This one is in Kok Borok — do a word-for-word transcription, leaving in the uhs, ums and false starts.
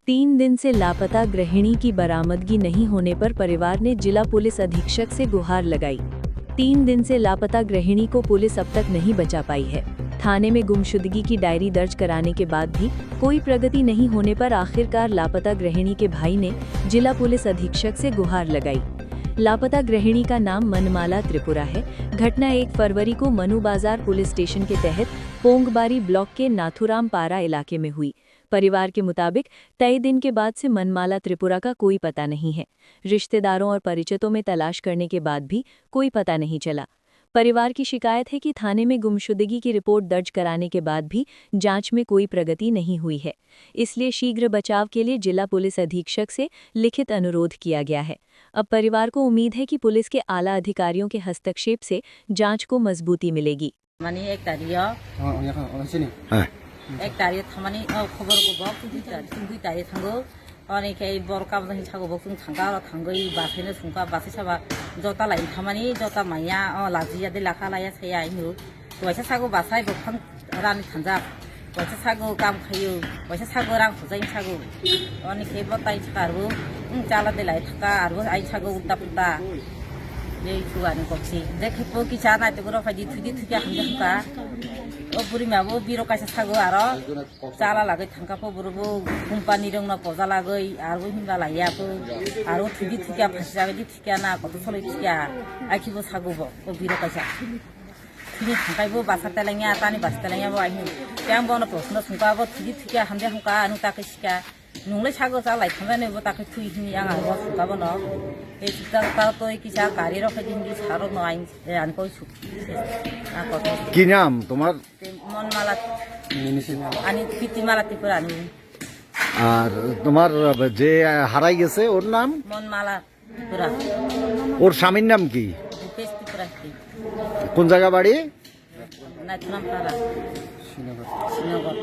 तीन दिन से लापता गृहिणी की बरामदगी नहीं होने पर परिवार ने जिला पुलिस अधीक्षक से गुहार लगाई। तीन दिन से लापता गृहिणी को पुलिस अब तक नहीं बचा पाई है। थाने में गुमशुदगी की डायरी दर्ज कराने के बाद भी कोई प्रगति नहीं होने पर आखिरकार लापता गृहिणी के भाई ने जिला पुलिस अधीक्षक से गुहार लगाई। लापता गृहिणी का नाम मनमाला त्रिपुरा है। घटना एक फरवरी को मनु बाजार पुलिस स्टेशन के तहत पोंगबारी ब्लॉक के नाथुराम पारा इलाके में हुई। परिवार के मुताबिक, तय दिन के बाद से मनमाला त्रिपुरा का कोई पता नहीं है। रिश्तेदारों और परिचितों में तलाश करने के बाद भी कोई पता नहीं चला। परिवार की शिकायत है कि थाने में गुमशुदगी की रिपोर्ट दर्ज कराने के बाद भी जांच में कोई प्रगति नहीं हुई है, इसलिए शीघ्र बचाव के लिए जिला पुलिस अधीक्षक से लिखित अनुरोध किया गया है। अब परिवार को उम्मीद है कि पुलिस के आला अधिकारियों के हस्तक्षेप से जांच को मजबूती मिलेगी। Mani ek tario. Oh, oh, ya, oh, sini. Hah. Ek tario thamani, oh, khobor go bok, tungui tario, tungui tario thango. Oni khe borok kabo hin sago bok, tung thangka, oro thangoi, basai no sungka, basai saba, jota lai thamani, jota maya, oh, laji ya de laka laya saya inu. Tuaisa sago basai bok thang rani thangjak. Waisa sago kam khayo, waisa sago rang khojai sago. Oni khe bo tai saka arbo, wng chala de lai thaka arbo ai sago ulta pulta. Nei chuani koksi. De khe po kisa nai to goro phaidi thudi thuja hamja hamka. O buri ma bo biro kaisa sago aro. Chala lagoi thangka po buru bo company rong no poja lagoi arbo hinba laiya po. Aro thudi thuja phasi jagoi di thuja na koto soloi thuja. Ai khe bo sago bo, o biro kaisa. Thini thangkai bo basa telengya, tani basa telengya bo ahi. Yang bono proshno sungka bo thidi thikya hamde hungka anu takhe sika. Nungle sago cha lai thangka ne bo takhe thui hini yang ang bo sungka bono. E sita ta to kisa kari rok khe hindi saro no ain, e, an koi su. Ako. কি নাম তোমার? Te Monmala. Ani Pitimala Tripura ani. আর তোমার যে হারাই গেছে ওর নাম? Monmala. Tripura. ওর স্বামীর নাম কি? ভূপেশ ত্রিপুরা স্ত্রী। কোন জায়গা বাড়ি? নাইথুরাম পাড়া। শ্রীনগর। শ্রীনগর।